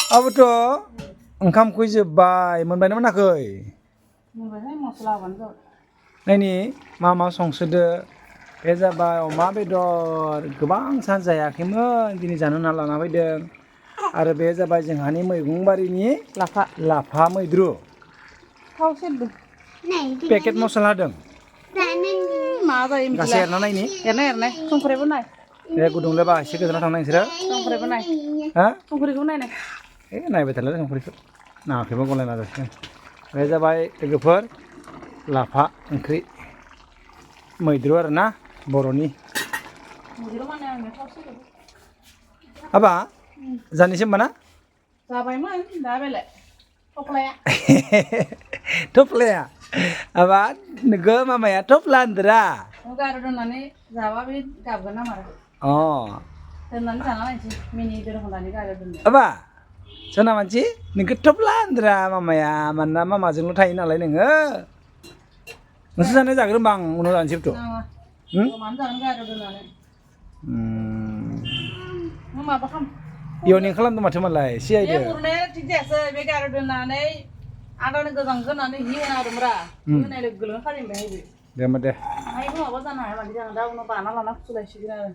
Aboथ' ओंखामखौ जोब्बाय मोनबायना मोनाखै? मोनबायहाय मस्ला होबानो जाबाय। नायनि मा संसोदो बे जाबाय अमा बेदर गोबां सान जायाखैमोन दिनै जानो होनना लाना फैदों आरो बे जाबाय जोंहानि मैगं बारिनि लाफा मैद्रु थाव सेरदों पेकेट मस्ला होदों मा जायो गासै मिथिला एरना नायनि एरनाय संख्रिबो नाय बे गुदुंलोबा एसे गोजानाव थांनाय नोंसोरो संख्रिबो नाय हा संख्रिखौ नायनाय नायबाय थालाय संख्रिखौ नाङाखैबा गलायना जासिगोन बे जाबाय लोगोफोर लाफा ओंख्रि मैद्रु आरोना बर'नि हाबा जानोसै होमबा ना जाबायमोन दा बेलाय थफ्लाया थफ्लाया हाबा नोगो मामाया थफ्ला होनदोरा गार दोननानै जाबा बे गाबगोन ना मारा दोननानै जाना नायनोसै मिनि दोननानै गार दोननो हाबा सोना मानसि नोंखौ थफ्ला होनदोरा मामाया मानोना मामाजोंल' थायो नालाय नोङो नोंसोर जानाय जाग्रो होमबा आं उनाव जानोसैथ' मानो जागोन गार दोननानै नों माबा खालाम इउनिं खालामदों माथो मालाय बे उरनाया थिग जायासै बे गार दोननानै आदानो गोजां गोनानै हि होना होदोंब्रा होनाय लोगो लोगो खालिबाय दे होमबा दे माबा जानो हाया मादि जागोन दा उनाव बाना लाना फुलायसिगोन आरो